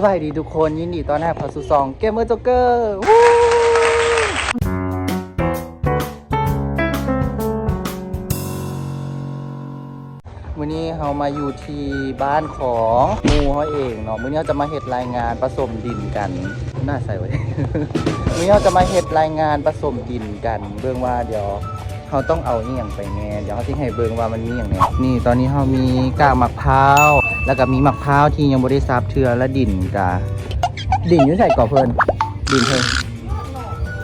ສະບາຍດີທຸກຄົນ, ຍິນດີຕ້ອນຮັບເຂົ້າສູ່ຊ່ອງ Gamer Joker. ມື້ນີ້ເຮົາມາຢູ່ທີ່ບ້ານຂອງໝູ່ເຮົາເອງເນາະ. ມື້ນີ້ເຮົາຈະມາເຮັດລາຍງານປະສົມດິນກັນ. ໜ້າໃສວະ? ມື້ນີ້ເຮົາຈະມາເຮັດລາຍງານປະສົມດິນກັນ ເບິ່ງວ່າດຽວ ເຮົາຕ້ອງເອົາອີ່ຫຍັງໄປແດ່? ດຽວເຮົາຊິໃຫ້ເບິ່ງວ່າມັນມີຫຍັງແດ່. ນີ້ ຕອນນີ້ເຮົາມີກາກໝາກພ້າວ ແລ້ວກໍມີໝາກພ້າວທີ່ຍັງບໍ່ໄດ້ສັບເທື່ອ ແລະ ດິນກະ ດິນຢູ່ໃສເກາະເພິ່ນ? ດິນເພິ່ນ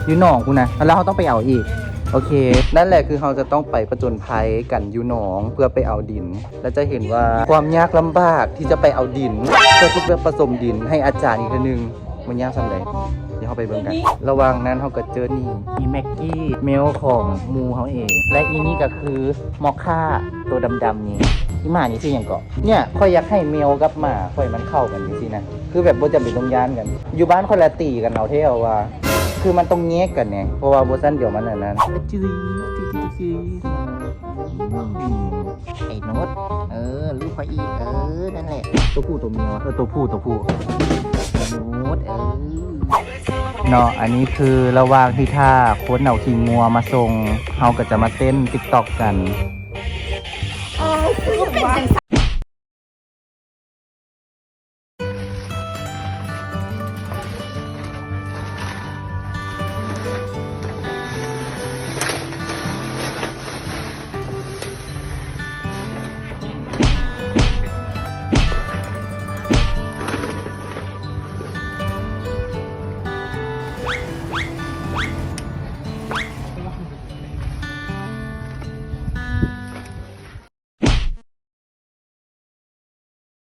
ຢູ່ໜອງພຸ້ນນະ ແລ້ວເຮົາຕ້ອງໄປເອົາອີກ. ໂອເຄ ນັ້ນແຫຼະ ຄືເຮົາຈະຕ້ອງໄປປະຈົນໄພກັນຢູ່ໜອງ ເພື່ອໄປເອົາດິນ ແລ້ວຈະເຫັນວ່າຄວາມຍາກລຳບາກທີ່ຈະໄປເອົາດິນ ເພື່ອທີ່ຈະປະສົມດິນໃຫ້ອາຈານອີກເທື່ອໜຶ່ງ. ມັນຍາກສ່ຳໃດ? ດຽວເຮົາໄປເບິ່ງກັນ. ລະຫວ່າງນັ້ນເຮົາກໍເຈີນີ້ ອີແມັກກີ້ ແມວຂອງໝູ່ເຮົາເອງ ແລະ ອີນີ້ກໍຄືມອກຄາໂຕດຳໆນີ້. ອີໝານີ້ຊື່ຫຍັງເກາະ? ເນີ້ຍ ຂ້ອຍຢາກໃຫ້ແມວກັບໝາຂ້ອຍມັນເຂົ້າກັນຈັ່ງຊີ້ນະ ຄືແບບບໍ່ຈຳເປັນຕ້ອງຢ້ານກັນ. ຢູ່ບ້ານຂ້ອຍລະຕີກັນເອົາແທ້ວ່າ ຄືມັນຕ້ອງແຍກກັນແດ່ ເພາະວ່າບໍ່ຊັ້ນດຽວມັນອັນນັ້ນ. ອືມ ໄອ້ໂນດ ເອີ ລູກຂ້ອຍອີກ ເອີ ນັ້ນແຫຼະ. ຕົວຜູ້ຕົວເມຍວະ? ເອີ ຕົວຜູ້ ຕົວຜູ້ ໂນດ ເອີ ເນາະ. ອັນນີ້ຄືລະຫວ່າງທີ່ຖ້າຄົນເອົາຂີ້ງົວມາສົ່ງ ເຮົາກໍຈະມາເຕັ້ນຕິກຕັອກກັນ.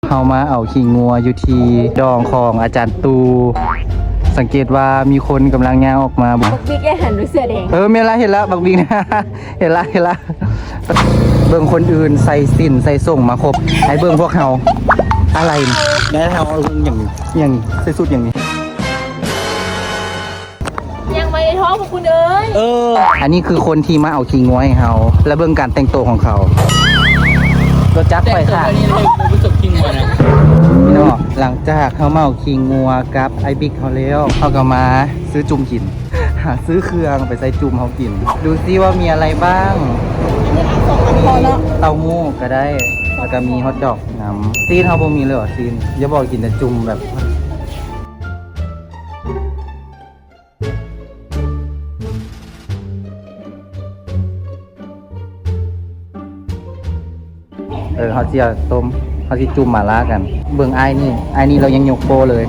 ເຮົາມາເອົາຂີ້ງົວຢູ່ທີ່ດອງຂອງອາຈານຕູ. ສັງເກດວ່າມີຄົນກຳລັງຍ່າງອອກມາ. ບັກບິກ ຢ່າຫັນດູເສືອແດງ. ເອີ ແມ່ນລະ ເຫັນລະ ບັກບິກ ເຫັນລະ ເຫັນລະ. ເບິ່ງຄົນອື່ນໃສ່ສິ້ນໃສ່ສົ້ງມາຄົບ ໃຫ້ເບິ່ງພວກເຮົາ ອາໄລນີ້. ແມ່ນເຮົາເອົາຫຍັງນີ້ ຫຍັງນີ້ ໃສ່ຊຸດຫຍັງນີ້? ຍັງໄປໃນທ້ອງພວກຄຸນເອີຍ. ເອີ ອັນນີ້ຄືຄົນທີ່ມາເອົາຂີ້ງົວໃຫ້ເຮົາ ແລະ ເບິ່ງການແຕ່ງໂຕຂອງເຂົາ. ລົດຈັກໄຟຟ້າ ແຕ່ງໂຕໄປນີ້ເລີຍ ບໍ່ສົມຂີ້ງົວນະ. ເນາະ ຫຼັງຈາກເຮົາມາເອົາຂີ້ງົວກັບອ້າຍບິກເຮົາແລ້ວ ເຮົາກໍມາຊື້ຈຸ່ມກິນ ຫາຊື້ເຄື່ອງໄປໃສ່ຈຸ່ມເຮົາກິນ. ດູຊິວ່າມີອະໄລບ້າງ? ມີເຕົ້າຫູ້ກໍໄດ້ ແລ້ວກໍມີຮອດດອກນຳ. ຊີ້ນເຮົາບໍ່ມີເລີຍຫວາ? ຊີ້ນ ຢ່າບອກ ກິນແຕ່ຈຸ່ມແບບ ເອີ ເຮົາຊິເອົາຕົ້ມ ເຮົາຊິຈຸ່ມໝາລ່າກັນ. ເບິ່ງອ້າຍນີ້ ອ້າຍນີ້ລາວຍັງຍົກໂປ້ເລີຍ.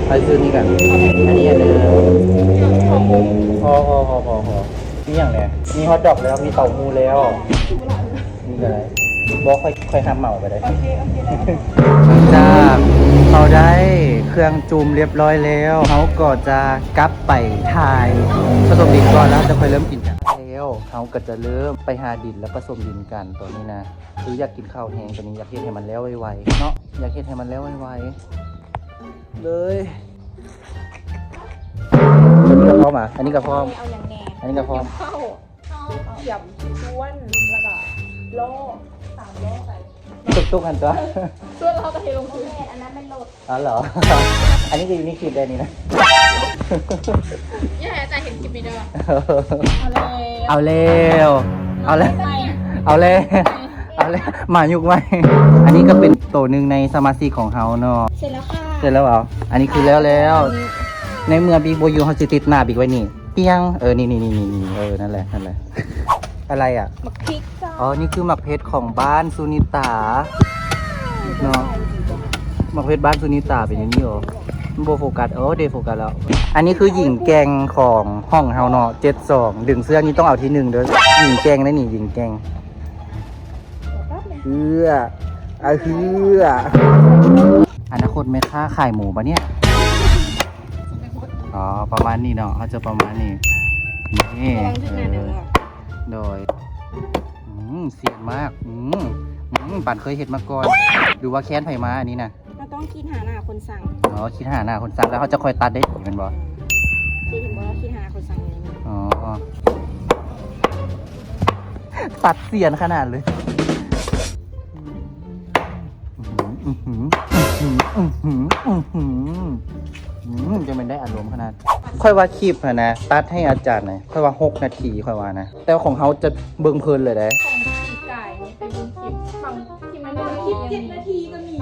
ໄປຊື້ນີ້ກັນ ອັນນີ້ອັນໜຶ່ງ. ພໍ ພໍ ພໍ ພໍ ພໍ. ມີຫຍັງແດ່? ມີຮອດດອກແລ້ວ ມີເຕົ້າຫູ້ແລ້ວ ມີກະໄດ້. ບໍ່ ຂ້ອຍ ຂ້ອຍຮັບເໝົາກະໄດ້. ໂອເຄ ໂອເຄ ໄດ້. ຫຼັງຈາກເຮົາໄດ້ເຄື່ອງຈຸ່ມລຽບຮ້ອຍແລ້ວ ເຮົາກໍຈະກັບໄປຖ່າຍປະສົມດິນກ່ອນ ແລ້ວເຮົາຈະຄ່ອຍເລີ່ມກິນກັນ. ແລ້ວເຮົາກໍຈະເລີ່ມໄປຫາດິນ ແລ້ວປະສົມດິນກັນ. ຕອນນີ້ນະ ຄືຢາກກິນເຂົ້າແຮງ ຕອນນີ້ຢາກເຮັດໃຫ້ມັນແລ້ວໄວໆເນາະ ຢາກເຮັດໃຫ້ມັນແລ້ວໄວໆເລີຍ. ອັນນີ້ກໍພ້ອມ ອັນນີ້ກໍພ້ອມ ເອົາຫຍັງແດ່? ອັນນີ້ກໍພ້ອມ. ເຂົ້າ ເຂົ້າ ຂຽມ ຊ້ວນ ແລ້ວກໍລໍ້ ສາມລໍ້ໄປ ຕຸກໆຫັ້ນຕົວະ. ຊ້ວນແລ້ວເຮົາກໍເທລົງພື້ນ. ອັນນັ້ນແມ່ນລົດ. ອໍ ເຫຼືອ ອັນນີ້ຄືຢູ່ໃນຄລິບໄດ້ນີ້ນະ. ຢ່າໃຫ້ອາຈານເຫັນຄລິບນີ້ເດີ. ເອົາແລ້ວ ເອົາແລ້ວ ເອົາແລ້ວ ເອົາແລ້ວ ເອົາແລ້ວ ໝາຍຸກໄວ້. ອັນນີ້ກໍເປັນໂຕໜຶ່ງໃນສະມາຊິກຂອງເຮົາເນາະ. ເສັດແລ້ວຄ່ະ. ເສັດແລ້ວເຫວ? ອັນນີ້ຄືແລ້ວແລ້ວ. ໃນເມື່ອບິກບໍ່ຢູ່ ເຮົາຊິຕິດໜ້າບິກໄວ້ນີ້ ປຽງ. ເອີ ນີ້ໆໆໆ ເອີ ນັ້ນແຫຼະ ນັ້ນແຫຼະ. ອະໄລອະ? ໝາກພິກ. ອໍ ນີ້ຄືໝາກເຜັດຂອງບ້ານສຸນິຕາເນາະ. ໝາກເຜັດບ້ານສຸນິຕາເປັນຢ່າງນີ້ເຫວ? ມັນບໍ່ໂຟກັດ. ໂອ້ ເດໂຟກັດແລ້ວ. ອັນນີ້ຄືຍິງແກ່ງຂອງຫ້ອງເຮົາເນາະ ເຈັດສອງ. ດຶງເຊືອກນີ້ຕ້ອງເອົາທີໜຶ່ງເດີ. ຍິງແກ່ງໄດ໋ນີ້ ຍິງແກ່ງ. ເອີ ອາເຮືອ ອະນາຄົດແມ່ຄ້າຂາຍໝູປະເນຍ? ອໍ ປະມານນີ້ເນາະ ເຮົາຈະປະມານນີ້. ນີ້ ໂດຍ. ອືມ ຊຽນມາກ. ອືມ ອືມ ປານເຄີຍເຮັດມາກ່ອນ ຫຼືວ່າແຄ້ນໃຜມາອັນນີ້ນະ? ເຮົາຕ້ອງຄິດຫາໜ້າຄົນສັ່ງ. ອໍ ຄິດຫາໜ້າຄົນສັ່ງ ແລ້ວເຮົາຈະຄ່ອຍຕັດໄດ້ດີແມ່ນບໍ່? ອືມ. ຕັດສຽນຂະໜາດເລີຍ. ຈັ່ງແມ່ນໄດ້ອາລົມຂະໜາດ. ຂ້ອຍວ່າຄລິບຫັ້ນນະ ຕັດໃຫ້ອາຈານນະ ຂ້ອຍວ່າຫົກນາທີ ຂ້ອຍວ່ານະ ແຕ່ຂອງເຮົາຈະເບິ່ງເພີນເລີຍເດ້. ຂອງປີກາຍນີ້ໄປເບິ່ງຄລິບບາງທີ່ມັນເປັນຄລິບເຈັດນາທີກໍມີ.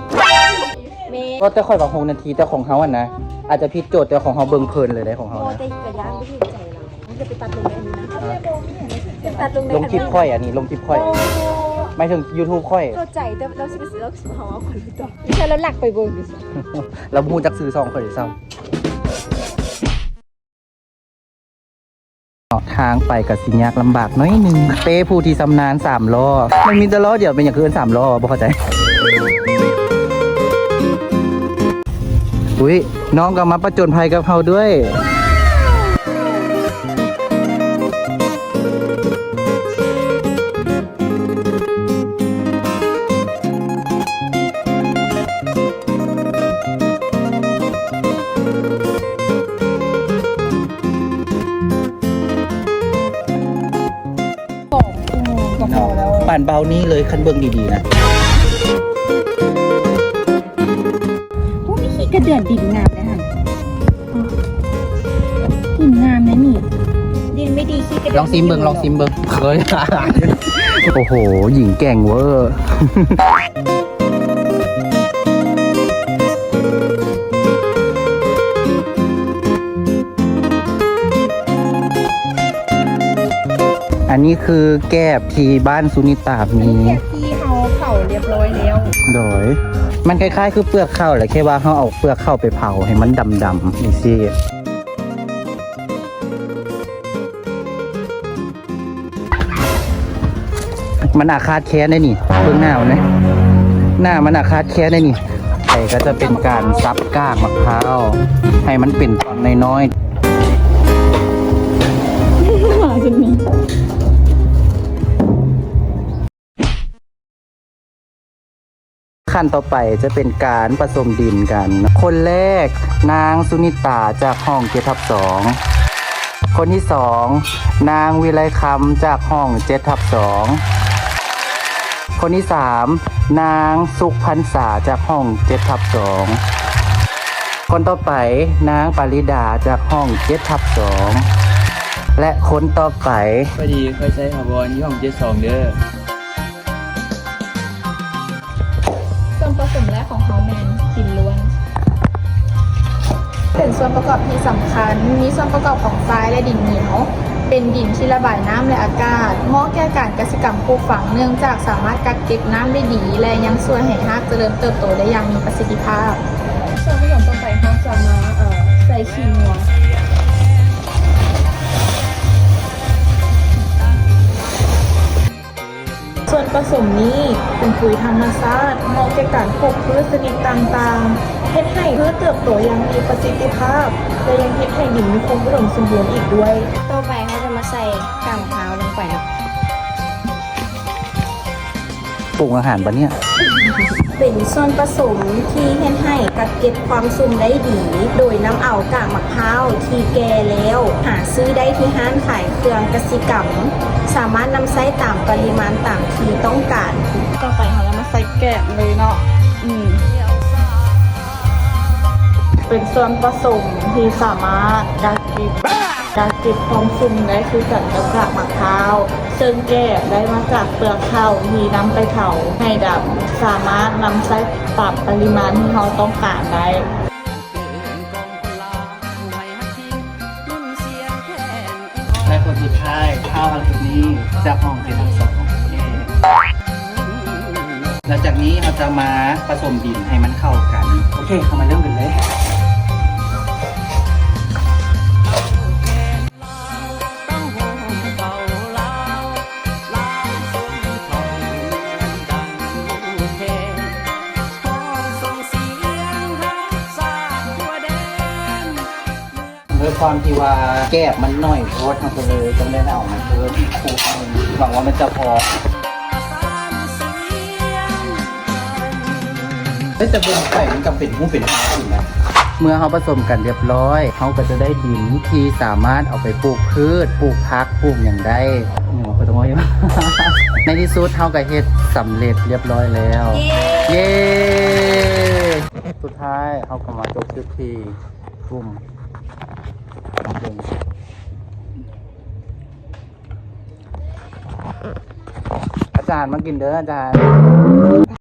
ແມ່ນ ກໍແຕ່ຂ້ອຍວ່າຫົກນາທີ ແຕ່ຂອງເຮົາຫັ້ນນະ ອາດຈະຜິດໂຈດ ແຕ່ຂອງເຮົາເບິ່ງເພີນເລີຍເດ້ ຂອງເຮົານະ. ແຕ່ກໍຢ້ານບໍ່ຖືກໃຈລາວ. ຢ່າໄປຕັດລົງໃນອັນນີ້ນະ ຕັດລົງໃນ ລົງຄລິບຂ້ອຍ ອັນນີ້ລົງຄລິບຂ້ອຍ ໝາຍເຖິງຢູທູບຂ້ອຍ. ເຂົ້າໃຈ ແຕ່ລາວຊິໄປຊື້ ລາວຊິເອົາຂ້ອຍຫຼືບໍ່? ແຕ່ລາວລັກໄປເບິ່ງ ລາວບໍ່ຮູ້ຈັກຊື່ຊ່ອງຂ້ອຍດ້ວຍຊ້ຳ. ເນາະ ທາງໄປກໍຊິຍາກລຳບາກໜ້ອຍໜຶ່ງ. ເປ້ຜູ້ທີ່ຊຳນານສາມລໍ້ ມັນມີແຕ່ລໍ້ດຽວ ເປັນຫຍັງຄືເອີ້ນສາມລໍ້ ບໍ່ເຂົ້າໃຈ. ອຸ້ຍ ນ້ອງກໍມາປະຈົນໄພກັບເຮົາດ້ວຍ. ສອງຊົ່ວໂມງກໍພໍແລ້ວ ປານບາວນີ້ເລີຍ ຄັນເບິ່ງດີໆນະ. ໂອ້ ມີຂີ້ກະເດືອນ ດິນງາມເດ້ຫັ້ນ ດິນງາມແນ່ນີ້ ດິນໄມ່ດີຂີ້ກະເດືອນ. ລອງຊີມເບິ່ງ ລອງຊີມເບິ່ງ. ເຮີ້ຍ ໂອ້ໂຫ ຍິງແກ່ງເວີ. ອັນນີ້ຄືແກບທີ່ບ້ານສຸນິຕາມີ ອັນນີ້ແກບທີ່ເຮົາເຜົາລຽບຮ້ອຍແລ້ວ. ໂດຍ ມັນຄ້າຍໆຄືເປືອກເຂົ້າແຫຼະ ແຄ່ວ່າເຮົາເອົາເປືອກເຂົ້າໄປເຜົາໃຫ້ມັນດຳໆ ຈັ່ງຊີ້. ມັນອາຄາດແຄ້ນໄດ໋ນີ້ ເບິ່ງໜ້າມັນເດ້ ໜ້າມັນອາຄາດແຄ້ນໄດ໋ນີ້. ໄປກໍຈະເປັນການສັບກາກໝາກພ້າວໃຫ້ມັນເປັນທ່ອນນ້ອຍໆ. ຂັ້ນຕໍ່ໄປຈະເປັນການປະສົມດິນກັນ. ຄົນແລກ ນາງສຸນິຕາ ຈາກຫ້ອງເຈັດທັບສອງ. ຄົນທີສອງ ນາງວິໄລຄຳ ຈາກຫ້ອງເຈັດທັບສອງ. ຄົນທີສາມ ນາງສຸກພັນສາ ຈາກຫ້ອງເຈັດທັບສອງ. ຄົນຕໍ່ໄປ ນາງປາລິດາ ຈາກຫ້ອງເຈັດທັບສອງ ແລະ ຄົນຕໍ່ໄປ ສະບາຍດີ ຂ້ອຍໃຊ້ຖາວອນ ຢູ່ຫ້ອງເຈັດສອງເດີ້. ສ່ວນປະສົມແລກຂອງເຮົາແມ່ນຫີນລ້ວນ ເປັນສ່ວນປະກອບທີ່ສຳຄັນ ມີສ່ວນປະກອບຂອງຊາຍ ແລະ ດິນໜຽວ ເປັນດິນທີ່ລະບາຍນ້ຳ ແລະ ອາກາດ ເໝາະແກ່ການກະສິກຳປູກຝັງ ເນື່ອງຈາກສາມາດກັກເກັບນ້ຳໄດ້ດີ ແລະ ຍັງຊ່ວຍໃຫ້ຮາກຈະເລີນເຕີບໂຕໄດ້ຢ່າງມີປະສິດທິພາບ. ສ່ວນປະສົມຕໍ່ໄປ ເຮົາຈະມາ ເອີ ໃສ່ຂີ້ງົວ. ສ່ວນປະສົມນີ້ເປັນປຸ໋ຍທຳມະຊາດ ເໝາະແກ່ການປູກພືດຊະນິດຕ່າງໆ ເຮັດໃຫ້ພືດເຕີບໂຕຢ່າງມີປະສິດທິພາບ ແລະ ຍັງເຮັດໃຫ້ດິນມີຄວາມອຸດົມສົມບູນອີກດ້ວຍ. ຕໍ່ໄປເຮົາຈະມາໃສ່ກາກໝາກພ້າວລົງໄປເນາະ. ປຸງອາຫານປະເນຍ ເປັນສ່ວນປະສົມທີ່ເຮັດໃຫ້ກັກເກັບຄວາມຊຸ່ມໄດ້ດີ ໂດຍນຳເອົາກາກໝາກພ້າວທີ່ແກ່ແລ້ວ ຫາຊື້ໄດ້ທີ່ຮ້ານຂາຍເຄື່ອງກະສິກຳ ສາມາດນຳໃຊ້ຕາມປະລິມານຕາມທີ່ຕ້ອງການ. ຕໍ່ໄປເຮົາຈະມາໃສ່ແກບເລີຍເນາະ. ອືມ ເປັນສ່ວນປະສົມທີ່ສາມາດກັກເກັບ ການເກັບຄວາມຊຸ່ມໄດ້ຄືກັນກັບກາກໝາກພ້າວ ເຊິ່ງແກບໄດ້ມາຈາກເປືອກເຂົ້າທີ່ນຳໄປເຜົາໃຫ້ດຳ ສາມາດນຳໃຊ້ຕາມປະລິມານທີ່ເຮົາຕ້ອງການໄດ້. ແລະ ຄົນສຸດທ້າຍ ທ້າວອາລຸນີ ຈາກຫ້ອງເຈັດທັບສອງ. ຫຼັງຈາກນີ້ເຮົາຈະມາປະສົມດິນໃຫ້ມັນເຂົ້າກັນ. ໂອເຄ ເຮົາມາເລີ່ມກັນເລີຍ. ດ້ວຍຄວາມທີ່ວ່າແກບມັນໜ້ອຍໂພດ ເຮົາກໍເລີຍຕ້ອງໄດ້ເອົາມາເພີ່ມອີກຄູ່ໜຶ່ງ ຫວັງວ່າມັນຈະພໍ. ເອີ ແຕ່ເບິ່ງໄປມັນກໍເປັນຮູບເປັນຮ່າງຢູ່ນະ. ເມື່ອເຮົາປະສົມກັນຮຽບຮ້ອຍ ເຮົາກໍຈະໄດ້ດິນທີ່ສາມາດເອົາໄປປູກພືດ, ປູກຜັກ, ປູກຫຍັງໄດ້. ໃນທີ່ສຸດເຮົາກໍເຮັດສຳເລັດຮຽບຮ້ອຍແລ້ວ. ເຢ້! ສຸດທ້າຍເຮົາກໍມາຈົບຄລິບທີ່ກຸ່ມ ອາຈານມາກິນເດີອາຈານ.